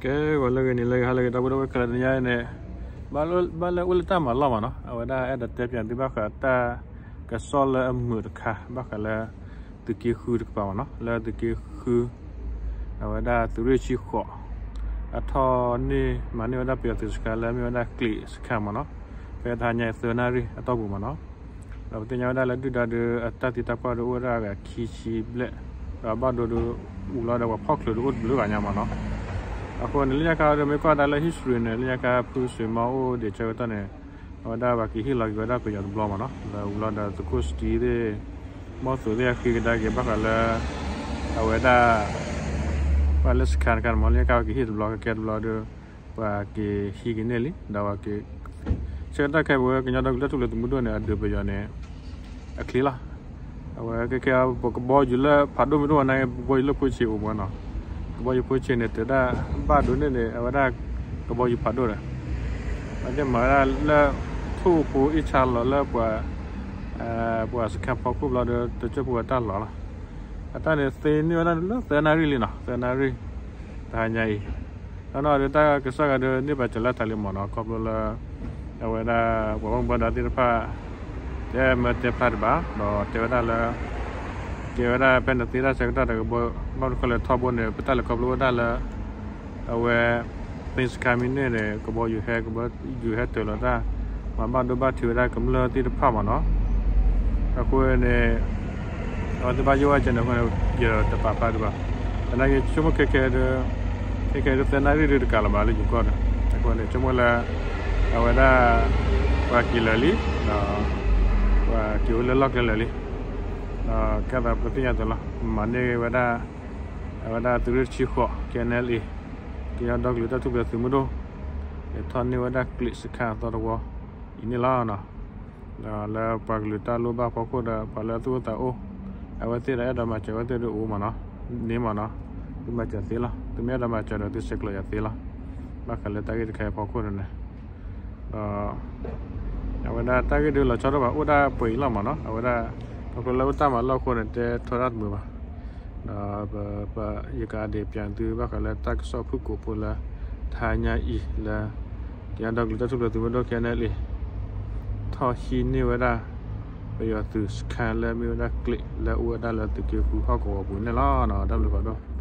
ကဲ ဂီၤလၢအဂ့ၤ နံၤလၢအဂ့ၤ ဟါလၢအဂ့ၤ တၢ်ဘျုးဒိၣ်ဝဲခဲလၢာ် တနံၤအံၤန့ၣ် ဘၣ်လၢအိၣ်လၢတၢ်မၤလီၢ်မးနီၤ အဝဲဒၣ်အဲၣ်ဒိးတဲပၠးသုဘၣ်ဃးတၢ်ကစီၣ်လၢအမုာ်တခါ ဘၣ်ဃးလၢ သုးက့ဃုတကပၤမးနီၤ လၢသုးက့ဃု အဝဲဒၣ်သုးရ့ၣ်ဆံဃိး အထီၣ်န့ၢ်မၤန့ၢ်ဝဲဒၣ်ပယီၤသုးစခါလၢမ့ၢ်ဝဲဒၣ်ကျံးစခါမးနီၤ ဖဲတဟါညါအံၤသၢနၣ်ရံၣ်အတီၢ်ပူၤမးနီၤ ဒီးပသ့ၣ်ညါဝဲဒၣ်လၢဒုၣ်ဒါဒုးအတၢ်သံတၢ်ပှၢ်ဒုးအိၣ်ဝဲဒၣ်ဂၤခံဆံဘျဲၣ် ဒီးအဘၣ်ဒိဒုးအူလီၤဒီးပှၤဖီၣ်ချုးဒုးအိၣ်တဘျုးဂၤညါမးနီၤ အဃိန့ၣ် လၢညါခါဒီးမ့ၢ်ကွၢ်ဒၣ်လၢ history န့ၣ် လၢညါခါဖုစ့မီအိၣ်ဒံးဆၢကတီၢ်န့ၣ် အဝဲဒၣ်ပှၤက့ၤဟ့ၣ်လီၤက့ၤဝဲဒၣ်ပယီၤတဘျီမးနီၤ ဒီးအူလီၤဒီးသုးခိၣ်စတံသ့ၣ် မီၢ်သုးသ့ၣ်အဃ့ကဒါက့ၤဘၣ်ဃးလၢ အဝဲဒၣ် ဘၣ်လၢစခါတခါန့ၣ်မး လၢညါခါပှၤက့ၤဟ့ၣ်တဘျီ ကကဲတဘျီဒီး ပှၤက့ၤဟံးက့ၤန့ၢ်လံ ဒီးပှၤက့ၤ ဆၢကတီၢ်ခဲအံၤပဝဲကညီဒီကလုာ်တၢ်ထူၣ်ဖျဲးသုးမုၢ်ဒိၣ်န့ၣ် အဒုးပယီၤန့ၣ် အချ့လီၤ အဝဲကဲကဲပကဘီယူၤလၢဖးဒိၣ်မ့ၢ်တအိၣ်ဝဲနာ်က့ ပကဘီယူၤလၢဖိဆ့းအိၣ်မးနီၤ ကဘီယူၤဖိဆ့းန့ၣ် တဲဒၣ်ဘၣ်ဒိန့ၣ်န့ၣ် အဝဲဒၣ်ကဘီယူၤဖးဒိၣ်ဒီး အဝဲသ့ၣ်မၤဝဲဒၣ်လၢ ထိၣ်ဖိအ့ၣ်ဆါလီၤလၢပှၤ ပှၤစခါဖီခိၣ်ဘျီဒီး တကၠိၢ်ဖိဝဲတၢ်လီၢ်လီၤ အတၢ်န့ၣ်သ့န့ၢ်ဝဲဒၣ်လၢသၢနၣ်ရံၣ်လံနီၤ သၢနၣ်ရံၣ် တဟါညါအံၤ ဒီးနီၢ်ဒီးတၢ်ကစီၣ်ဂၤဒီးန့ၢ်ဘၣ်စၢၤလၢတၢ်လံမးနီၤ ခီဖျိလၢ အဝဲဒၣ် ပှၤဘၣ်မူဘၣ်ဒါသ့ၣ်တဖၣ် တဲမၢတဲဖျါတဘၣ် ဒီးတဲဝဲဒၣ်လၢ ကဲဝဲဒၣ်ဖဲနသ့တၢ်ဆၢကတီၢ်တကဘီ ဘၣ်မနုၤဃိလဲၣ်ထီဘိန့ၣ် ပတၢ်လဲၤခီဖျိဝဲဒၣ်လၢ အဝဲ သ့စခါမံၤန့ၣ်န့ၣ် ကဘီယူၤဟဲ ကဘီယူၤဟဲတၢၤလီၤတၢ် မၤဘၣ်ဒိဘၣ်ထံးဝဲဒၣ်ကမျၢၢ်သ့ၣ်တဖၣ်မးနီၤ အဃိန့ၣ် အဝဲသ့ၣ်ဘၣ်ယိၣ်ဝဲကဲန့ၣ်အဃိန့ၣ် ယတပာ်ဖျါဒံးဘၣ် သနာ်က့ဆိကမိၣ်ခဲခဲဒီး ခဲခဲဒီးသၢနၣ်ရံၣ်ဒုးတကးလီၤဘၣ်လၢယိၤကီၢ်ဒီး အဃိန့ၣ် ဆိကမိၣ်လၢ အဝဲဒၣ် ပှၤက့ၤလၢာ်လံ ဒီး ပှၤက့ၤအိၣ်လၢလီၢ်ကျဲလၢာ်လံ ဒီးကဲသးပသ့ၣ်ညါသိးလီၤ မၤန့ၢ်ဝဲဒၣ် အဝဲဒၣ်သုးရ့ၣ်တဆံဃိး K N L A ကညီဒီကလုာ်တၢ်ထူၣ်ဖျဲးသုးမုၢ်ဒိၣ် ထီၣ်န့ၢ်ဝဲဒၣ်ကျံးစခါအသီတဝီ အံၤန့ၣ်လီၤ. ဒီးလၢပှၤကလုာ်တၢ်လိၣ်ဘၣ်ဖီခိၣ်ဒီး ပှၤလၢအသူၣ်အိၣ်သးအိၣ် အဝဲသ့ၣ်ဒီးအဲၣ်ဒိးမၤစၢၤအဝဲသ့ၣ်ဒီးအိၣ်မးနီၤ န့ၢ်မးနီၤ သုမၤစၢၤသ့လီၤ သုမ့ၢ်အဲၣ်ဒိးမၤစၢၤဒီးသုဆဲးကျိးယၤသ့လီၤ. ဘၣ်ဃးလၢတၢ်ဂ့ၢ်တခါအံၤဖီခိၣ်န့ၣ် ဒီး အဝဲဒၣ်တၢ်ဂ့ၢ်ဒုးလီၤဆီဒိၣ်ဘၣ် အိၣ်ဒၣ်ပှဲၤအံၤလီၤမးနီၤ အဝဲဒၣ် ခီဖျိလၢအိၣ်တၢ်မၤလီၢ်အဃိန့ၣ် တဲထီဒါတမုာ်ဘၣ်. ဒီးပ ပ ယကအဒ့ၣ်ပၠးသုဘၣ်ဃးလၢတၢ်ကစီၣ်ဖုၣ်ကိာ်ဖိလၢ တဟါညါအံၤလၢ ကညီဒီကလုာ်တၢ်ထူၣ်ဖျဲးသုးမုၢ်ဒိၣ် K N L A ထီၣ်ဟံးန့ၢ်ဝဲဒၣ် ပယီၤသုးစခါလၢမ့ၢ်ဝဲဒၣ်ကျံးလၢအအိၣ်ဝဲဒၣ်လၢသုးက့ဃုဟီၣ်ကဝီၤပူၤန့ၣ်လီၤ. တၢ်ဘျုးဖးဒိၣ်.